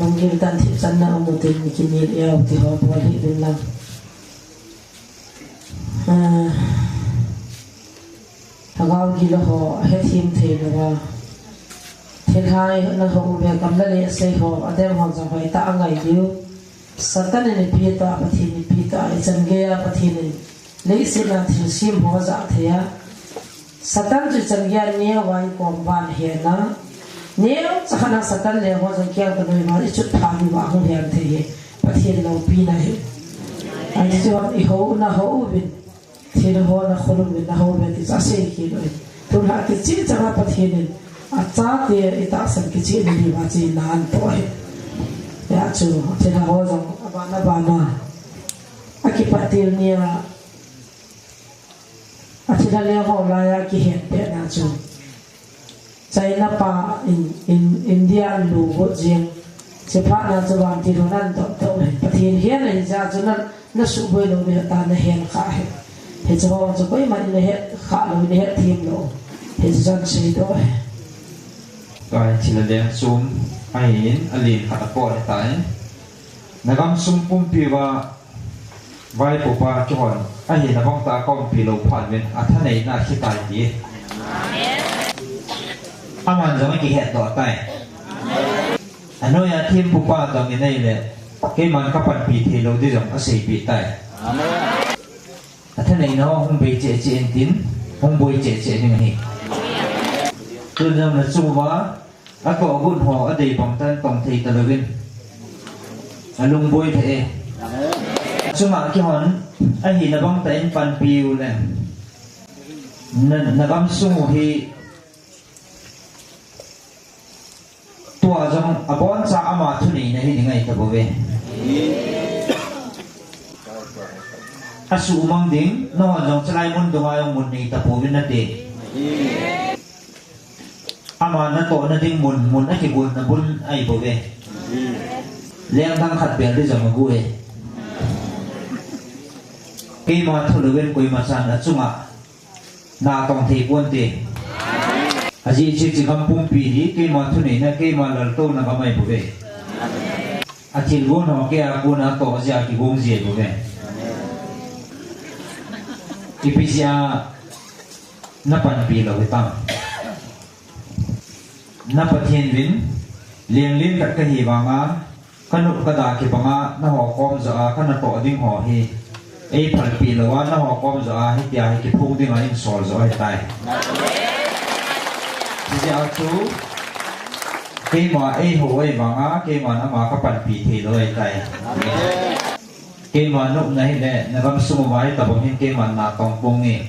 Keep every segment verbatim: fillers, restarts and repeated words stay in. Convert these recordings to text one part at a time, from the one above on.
Lunggil tah in thipchanna amu tin mi kinel e ti ho bol hih un lang. Ah, lhagao gil ho, ahethem thei louva. Thilhai na ho uve, kam le lei asei ho, adem ho jong hoitah a ngai diu. Satan in ipi atoh, Pathen in ipi atoh, ichan geiya Pathen in leiset a thilsem ho ajah thei a. Satan chu ichan geiya neo a ikom uva ahen a. Neocha khat a Satan le ho jong kiang kanoi uva ichutpha diuva hung hen thei hi Pathen loupina ahi. Ahi chu ihou na hou uvin. Thil ho na khonung uvin, na hou uvin ti chu asei kit lou ahi. Tulha kicheh cheh a Pathen in achate itahsan kichehna diuva chu ahin toh ahi. Hijeh chun thilha ho jong abana bana akipat til nia, athilha leng ho laiya kihetpehna chu China pa in, in, India alu got jeng. Chuphat na chu vantil hon ahin toh toh ahi. Pathen hen ahi jeh chun na, na suboi lou ding ahitai, na hen kha ahi. Hiche ho chu koiman na het kha lou, na hetthem lou. Hiche chun seidoh ahi. Tua hi thilha leng chom ahin, alen khat apot ahitai. Na gamsung pumpi uva vaipopa kihon, ahina bang tah a kaumpi lou phat uvin, athaneina akhel tai ti. Aman jong akihetdoh tai. Anoiya thempupa dang inei le, keiman kapanpi thei lou ding jong aseipeh tai. Athaneina ho hung bei cheh cheh intin, hung boi cheh cheh ding ahi. Tun jong na chung uva, atoh got ho adei bang tah in tong thei talouvin, alungboi lheh e. Chunga kihon, ahina bang tah in panpi u le, na, na gamsung u hi tua jong aboncha ama thuneina hiding ahi tabouve. Asuhmang ding, nahon jong chulai mun dunga jong mun nei tapouvin nate. Ama natohna ding mun, mun akigonna mun ahibouve. Lengdang khat bel ding jong agu e. Keima thu louvin koima chan achunga na tong thei ponte. Ajeh chu hiche gam pumpi hi keima thuneina, keima laltouna gam ahibouve. Athilgon ho keia kona atoh jeh a kigong ji ahibouve. Ipi jeh a napanpi lou hitam? Na Pathen uvin, lenglen khat kahi vanga, kanop kada kibanga, naho kom joh a, kanatoh ding ho hi eiphalpeh louva, naho kom joh a, hitia hi kiphong dinga insol joh ahitai. Hijeh a chu, keima eihou ahi vanga, keiman ama kapanpi thei lou ahitai. Keima nopna hile, na gamsung uva hitobang hin keiman natong ponge.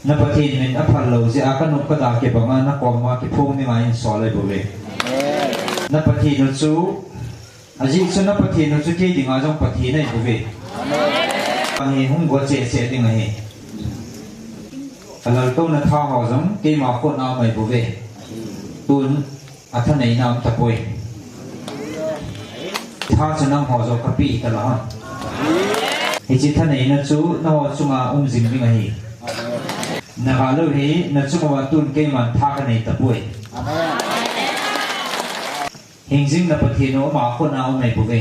Na Pathen min aphal lou jeh a kanop kada kibanga nakoma kiphong dinga insol ahibouve. Na Pathen u chu, ajeh chu na Pathen u chu kei dinga jong Pathen ahibouve. Ahi hung go cheh cheh ding ahi. Alaltouna tha ho jong keima khut a um ahibouve. Tun athaneina um tapoi. Tha chu nangho joh kapeh talou ham? Hiche thaneina chu naho chunga um jing ding ahi. Naga lou hi nachung uva tun keiman tha kanei tapoi. Hingjing na Pathen u ama khut a um ahibouve.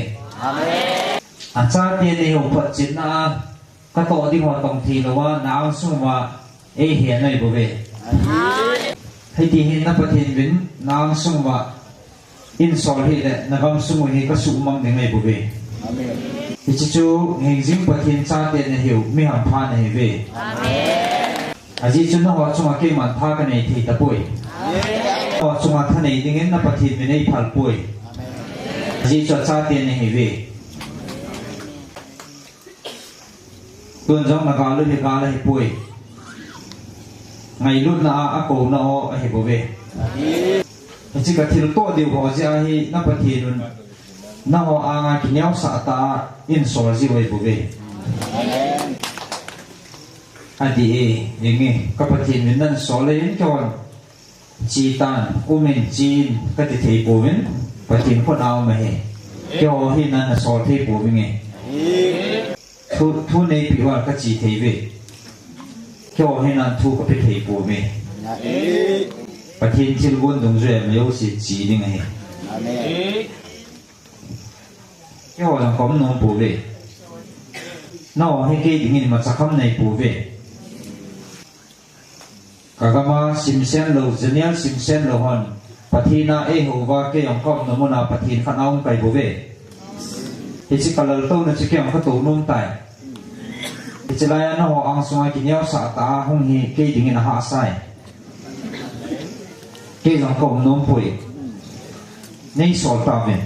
Achate neiho photchetna a katoh ding ho tong thei louva, na angsung uva eihen ahibouve. Hiti hin na Pathen uvin na angsung uva insol hih le, na gamsung u hi kasuhmang ding ahibouve. Hiche chu hingjing Pathen chate nahiu, mi hampha nahiuve. Ajeh chu naho chunga keiman tha kanei thei tapoi. Naho chunga thanei dingin na Pathen min eiphal poi. Ajeh chu achate nahiuve. Tun jong nagal u hi gal ahipoi. Ngailutna a akouna u ahibouve. Hiche kathiltoh diu ho jeh a hi na Pathen un naho anga kineosah tah a insol jiu ahibouve. Adih e, inge, ka Pathen min nan sol in keiho Chetan, umin, chen, kati thei pouvin, Pathen khut a um ahi. Keiho hi nan nasol thei pouvinge. Thu, thu neipeh uva kache thei uve. Keiho hi nan thu kape thei pouve. Pathen thilgon dungjuia mi jouse che ding ahi. Amen. Keiho jong kaum nom pouve. Nangho hi kei dingin macha kham nei pouve. Kagam a simsen lou, Janiel simsen lou hon, Pathen a eihouva kei jong kaumna muna Pathen khat a hung kai bouve. Hiche kalaltouna chu kei jong katou nom tai. Hiche laiya nangho angsunga kineosah tah a hung hi kei dingin ahahsa e. Kei jong kaum nom poi. Nei sol tauvin.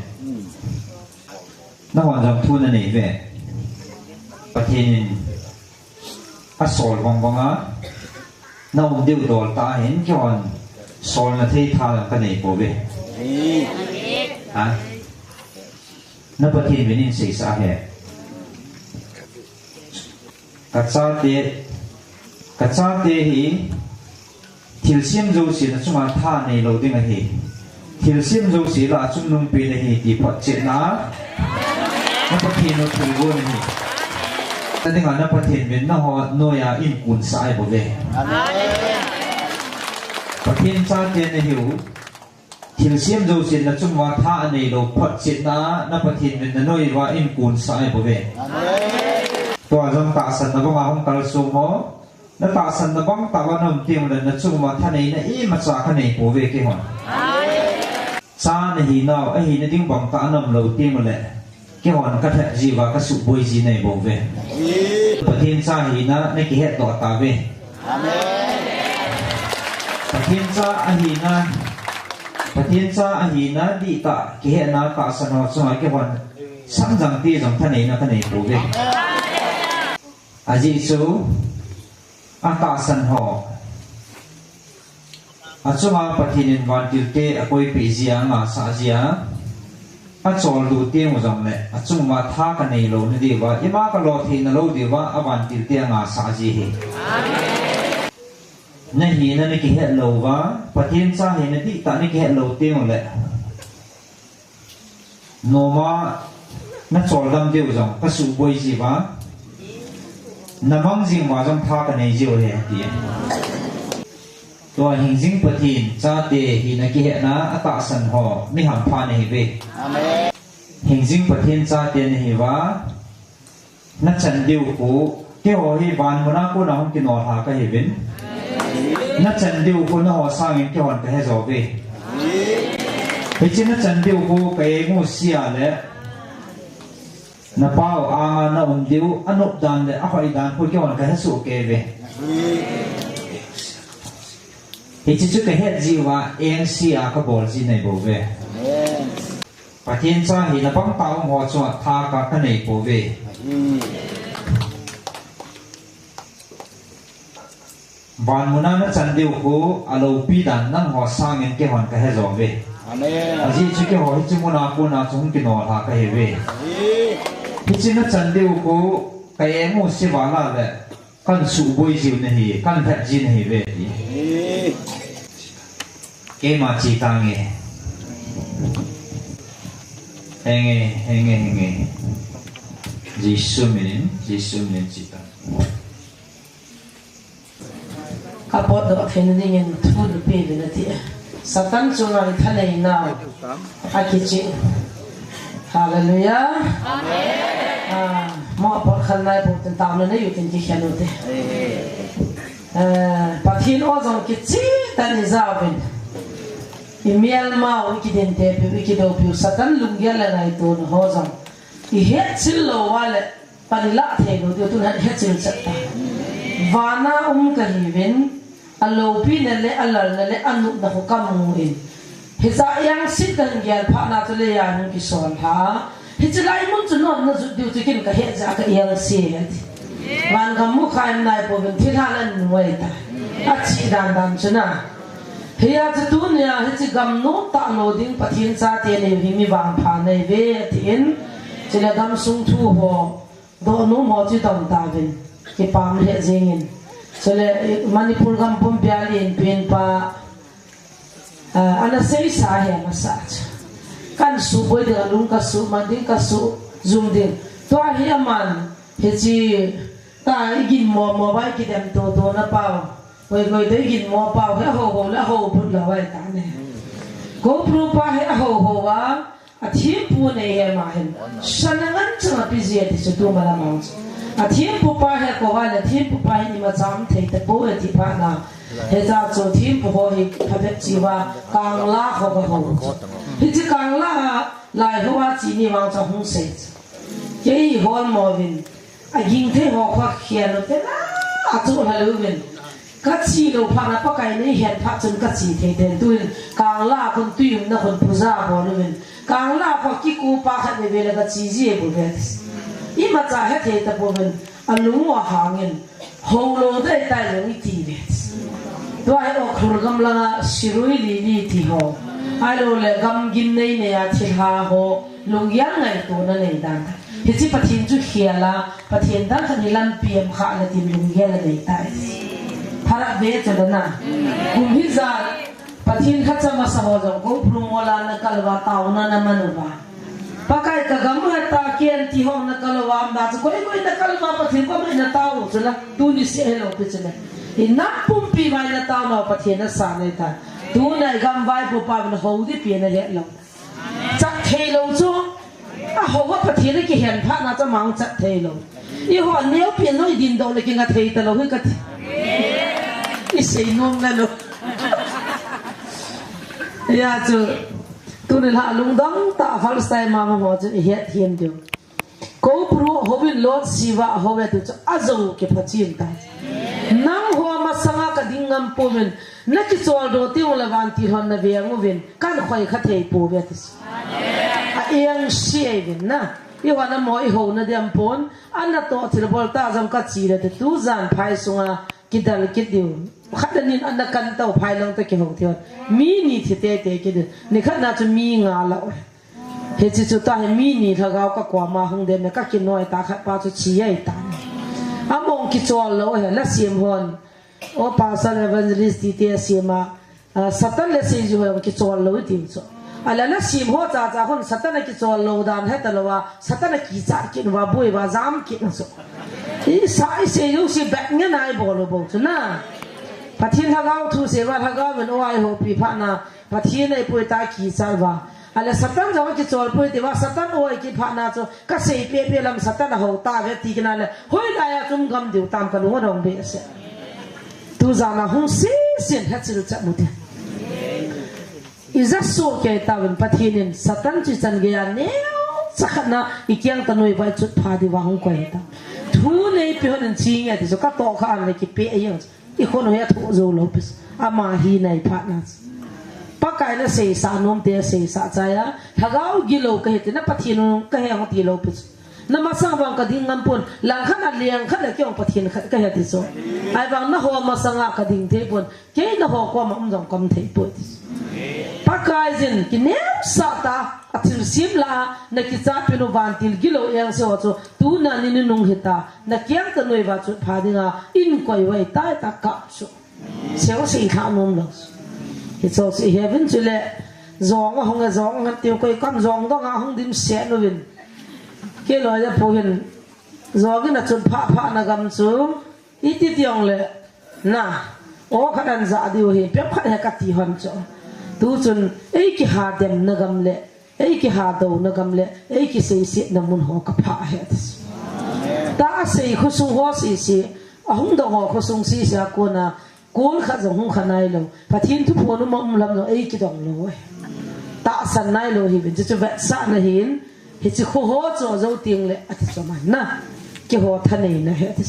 Nangho jong thu nanei uve. Pathen in asol bang banga naum diu dol tah ahin, keihon solna thei tha kanei pouve. Ha? Na Pathen min in seisah hen. Kachate, kachate hi thilsem jouse na chunga tha neilou ding ahi. Thilsem jouse lah a chungnungpen ahi ti photchetna a na Pathen u thilgon ahi. Nadinga na Pathen min nangho noiya eikunsa ahi bouve. Pathen chate nahiu, thilsem jouse na chunguva tha aneilou photchetna a na Pathen min nanoiya eikunsa ahi bouve. Tua jong tahsanna banga hung kalsong ho, na tahsanna bang tah uva na um teng uleh na chunguva thaneina imacha kanei pouve keihon. Cha nahinau, ahina ding bang tah a na umlou teng uleh keihon kalhep jiuva kasuhboi ji nahi bouve. Pathen cha hina nakihetdoh tauve. Pathen cha ahina, Pathen cha ahina dihtah kihetna tahsan ho chunga keihon samjang ti jong thaneina kanei pouve. Ajeh chu atahsan ho achunga Pathen in vantilte akoipeh jia, angasah jia, acholdo teng u jongleh achunguva tha kaneilouna diuva, ima kalo theina lou diuva avantilte angasah ji ahi. Nahina nakihet louva, Pathen cha hina dihtah nakihet lou teng uleh noma nacholdam diu jong kasuhboi jiuva, namang jing uva jong tha kanei jiu ahi, ati. Tua hingjing Pathen chate hina kihetna atahsan ho mi hampha nahiuve. Hingjing Pathen chate nahiuva, nachan diu khu, keiho hi vanmuna kona hung kinolha kahiuvin. Nachan diu khu nangho sangin keihon kahe jouve. Hiche nachan diu khu ka-eng u sea leh napau anga na um diu, anop dan leh ahoidan khu keihon kahesoh keiuve. Hiche chu kahet jiuva engse a kabol ji nahi bouve. Pathen cha hina bang tah a um ho chunga tha ka, kanei pouve. Vanmuna nachan diu khu aloupi dan nangho sangin keihon kahe jouve. Ajeh chu keiho hiche muna kona chu hung kinolha kahiuve. Hiche nachan diu khu ka-eng u sea val a leh kansuhboi jiu nahi, kanlhep ji nahiuve, ati. Keima che tange. Henge, henge, henge. Jesu minin, Jesu minin che tange. Kapotdoh theina dingin thu napeuvin ati. Satan chunga ithaneinau akiching. Hallelujah. Amen. Ah, mo pot khan nai po tin taona neiyu tin kikhen ute. Eh, Pathen o jong kiching tah in ijauvin, imelmau, ikidintepiu, ikidoupiu, Satan lunggel le ngaitona ho jong ihetchil lou uva leh pan ilah theilou diu, tun ihetchil chet ta. Vana um kahiuvin, aloupina le alalna le anopna khu kamun. Hijeh a engse kahin gelphah na chu leiya hung kisolha. Hiche lai mun chu nopna jot diu chu ken kahet jeh a ka-engse ahi. Vangam mukha in naipouvin thilha la in nuai ta. Ache dan dan chu na. Hijeh a chu tunia hiche gam nom talou ding Pathen chate neiu hi mi vangpha neiuve atin. Chule gamsung thu ho dohnom ho chu dong tauvin, kipah lheh jengin. Chule Manipur gam pumpia lien pen pa, ah, ana seisa hi amasa chu. Kansuhboi ding, alung kasuhman ding, kasuhjum ding. Tua hi aman, hiche, ta iginmo mo uva ikidem toto na pau. Koi koi toh iginmo pau hi, ahou hou le ahou phut lou ahi tane. Kopru pa hi aho ho a, athempu nei hi ama hin. Sana ngan chang api ji ati chu tu malam ang chu. Athempu pa hi ko a le athempu pa hi ima cham thei ta po ati pa na. He ja chu thempu ho hi phabep chi va kangla ho ka ho. Hichi kangla a lai ho a chi ni vang cha hung sei. Kei hol mo vin. Aging thei ho kha khian lo te na, achu hal lo vin. Ka chi lo pha na Pakai nei hian pha chun ka chi thei den tuin kangla khun tuium na khun puja bol lo vin. Kangla kha kiku pa khat nei ve le ka chi ji e bu ve. Ima cha he thei ta bu vin. Alung wa hangin. Ho lo dai tai lo i ti ve. Tua he o khur gam langa sirui li li ti ho. Ai lo le gam gin nei nei a thil ha ho. Lungyan ngai tu na nei dan. Hichi Pathin chu khiala, Pathin dan khan hi lampi am kha na tin lunggel a nei tai. Pharap ve chu dana. Kum hi za, Pathin kha chama sa ho jong ko prum wala na kalwa tauna na manuwa. Pakai ka gam ha ta kian ti hong na kalwa am da chu koi koi na kalwa Pathin ko mai na tau chu la. Tu ni se hello pi chu la. Inam pumpi mai na tau na Pathin na sa nei ta. Tu na gam vai pu pa na ho di pi na he lo. Chat thei lo chu. A ho va Pathian a kihen phat na cha mang chat thei lo. I ho neo pian lo i din do le ki nga thei ta lo hi ka ti. I sei nom na lo. Ya chu. Tu ni la lungdong ta fal sai ma ma ho chu i het hian diu. Ko pru ho bin lot siva ho ve tu chu a zo ki pha chin ta. Nang ho masanga ka ding ngam pu min na ki chol do ti u la van ti hon na ve ngu vin. Kan khoi kha thei pu ve ti. A iang si ai vin na. I hon a mo i ho na diam pon. An na to thil bol ta jam ka chi le te tu jan phai sunga ki dal ki diu. Khat na nin an na kan tau phai lang ta ki ho thiu. Mi ni thi te te ki diu. Ni khat na chu mi nga la o. He chi chu ta he mi ni lhagao ka kua ma hung de me ka ki noi ta khat pa chu chi ai ta. A mong ki chol lo he la sim hon. O pastor evangelist ti te sim a. Ah, Satan le seiju ho kichol lo i tiu chu. Ala na sim ho cha cha hon Satan a kichol lo dan he ta lo a, Satan a kicha kin va bui va jam kin chu. I sa i seiju si bek nge nai bol lo bo chu na. Pathin lhagao thu se va lhagao men o ai ho pi pha na. Pathin ai pui ta kicha va. Ala Satan jong kichol pui ti va Satan o ai ki pha na chu. Ka sei pe pe lam Satan a ho ta ve ti kina le. Hoi la ya chum gam diu tam ka lu rong be se. Tu jana hung si sin ha chil cha mu te. I ja so ke ta vin Pathin in Satan chi chan ge ya neo cha khat na i kiang ta noi vai chut pha di va hung koi ta. Thu nei pi hon in chi nge ti so ka to kha an le ki pe a yang. I khon ho ya thu zo lo pis. Ama hi nai pha na. Pakai na sei sa nom te sei sa cha ya. Lhagao gi lo ka he ti na Pathin nung ka he hong ti lo pis. Na masang vang ka ding ngam pun, lang khat a liang khat le kiong Pathin khat ka he ti so. Ai vang na ho masanga ka ding thei pun, kei na ho ko ma um jong kam thei pun ti. Pakai jin ki nem sa ta, a thil sim la, na ki cha pinu van til gilo yang se ho chu, tu na ni ni nung hita, na kiang ta noi va chu pha dinga, in koi vai tai ta ka chu. Seo sei kha nom lo. Hi cho sei he vin chu le, zong a hong a zong a ti koi kam zong dong a hong dim se no vin. Ke lo ya po hin, zong in a chun pha pha na gam chu, i ti tiong le, na, o khat an za diu hi, pep khat he ka ti hon chu. Tu chun, ei ki ha dem na gam le, Ei ki ha do na gam le, ei ki sei si na mun ho ka pha he. Ta a sei khosung ho si si, a hung dong ho khosung si si a kona, kul khat jong hung kha nai lo. Pathin thu phon um um lam lo, ei ki dong lo. Ta san nai lo hi vin, chu chu vet sa na hin, hi chi khu ho cho zo ting le, a ti cho man na. Ki ho tha nei na he ti.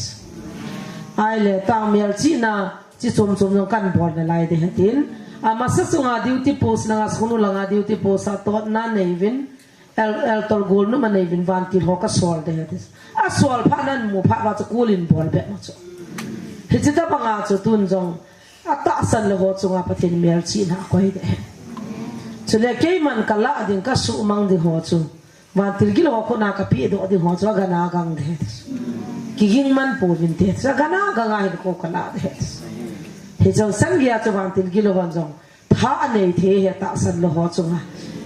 Ai le, tang mial chi na, Chi chom chom jong kan bol na lai de hetin. A masa sunga duty post langa sunu langa duty post a tot na nei vin. El, el tol gol nu ma nei vin van til ho ka sol de hetin. A sol pha nan mu pha va chu kulin bol be ma chu. Hi chi ta banga chu tun jong. A ta san le ho chunga Pathin mial chi na koi de. Chule keiman ka la ding ka su mang ding ho chu. Vantil gil ho khona ka pi do ding ho chu a gana gang de. Ki ging man po vin te. Chu a gana gang a hin ko ka la de. Hi chang san gei a chu vantil gil ho jong. Tha a nei the he ta san lo ho chunga.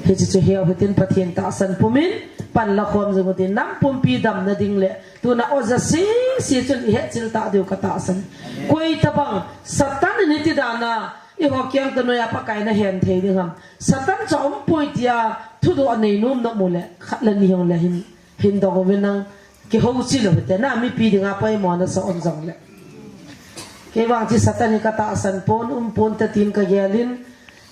Hi chu chu he ho tin Pathin ta san pumin pan la khom jong tin nam pumpi dam na ding le. Tuna oja si si chun i he chil ta diu ka ta san. Koi ta bang Satan ni ti dana Eiho kiang tanoiya Pakai nahen thei ding ham? Satan chu aumpoi tia thudoh anei nom namu le, khat le ni hung le hin, hin dong uvin nang, kihou chi lou hite na, mipi dinga poimo nasa um jong le. Kei vang chu Satan hi katahsan pon, um ponte tin kagel in,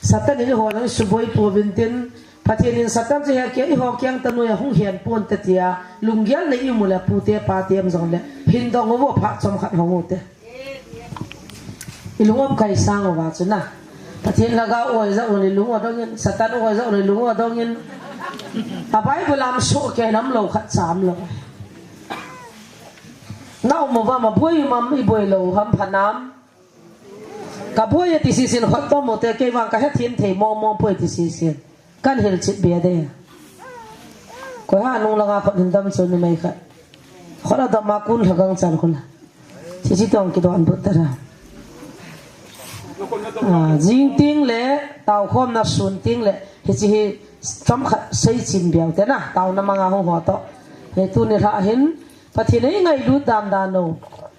Satan in eiho nang suboi pouvin tin, Pathen in Satan chu he kia, eiho kiang tanoiya hung hen ponte tia, lunggel nei imu le pute pate um jong le, hin dong uvo, phat chomkhat hong ute. Ilung um kaisang uva chu na. Pathen lhagao oi jat un ilung adong in, Satan oi jat un ilung adong in. A Bible a um soh kei nam lou khat cha um lou. Na um uva ma boi um am, iboi lou ham phanam. Kaboi e ti sisin khut tom ute, kei vang kahethem thei mong mong poi ti sisin. Kan hilchet be de. Koi ha nung langa khut hin dam chu numei khat. Khut adam a kun lha gang chan khun la. Chi chi tong kidon but ta ra. Ah, jing ting le, tao khom na sun ting le, hichi hi chomkhat sei chin bia ute na, tao na manga hung ho to. He tuni lha hin, Pathen in ngailut dan dan u.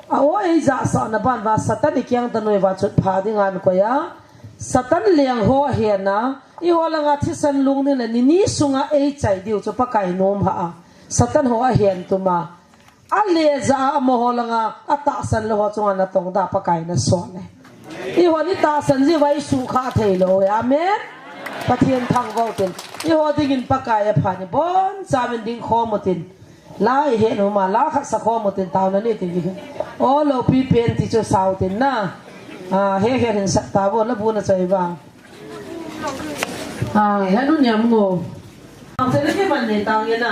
A o ei ja sa na ban va Satan i kiang tanoi va chut pha ding an koya. Satan leng ho ahen a, eiho langa thisan lungning le nini sunga ei chai diu chu Pakai nom ha a. Satan ho ahen tuma. A le ja a amaho langa, a tahsan le ho chunga na tong da Pakai na son e. Eiho ni tahsan ji vai su kha thei lou e. Amen. Pathen thangvah u tin. Eiho dingin Pakai a pha ni bon, chamin ding khom u tin. La i he nu ma, la khat sa khom u tin tao na ni ti ni. O lo pi pen ti chu sau tin na. A, he he hin sa ta bo la bu na chai ba. A, he nu niam ngo. Ang te le ke man ne tang ye na.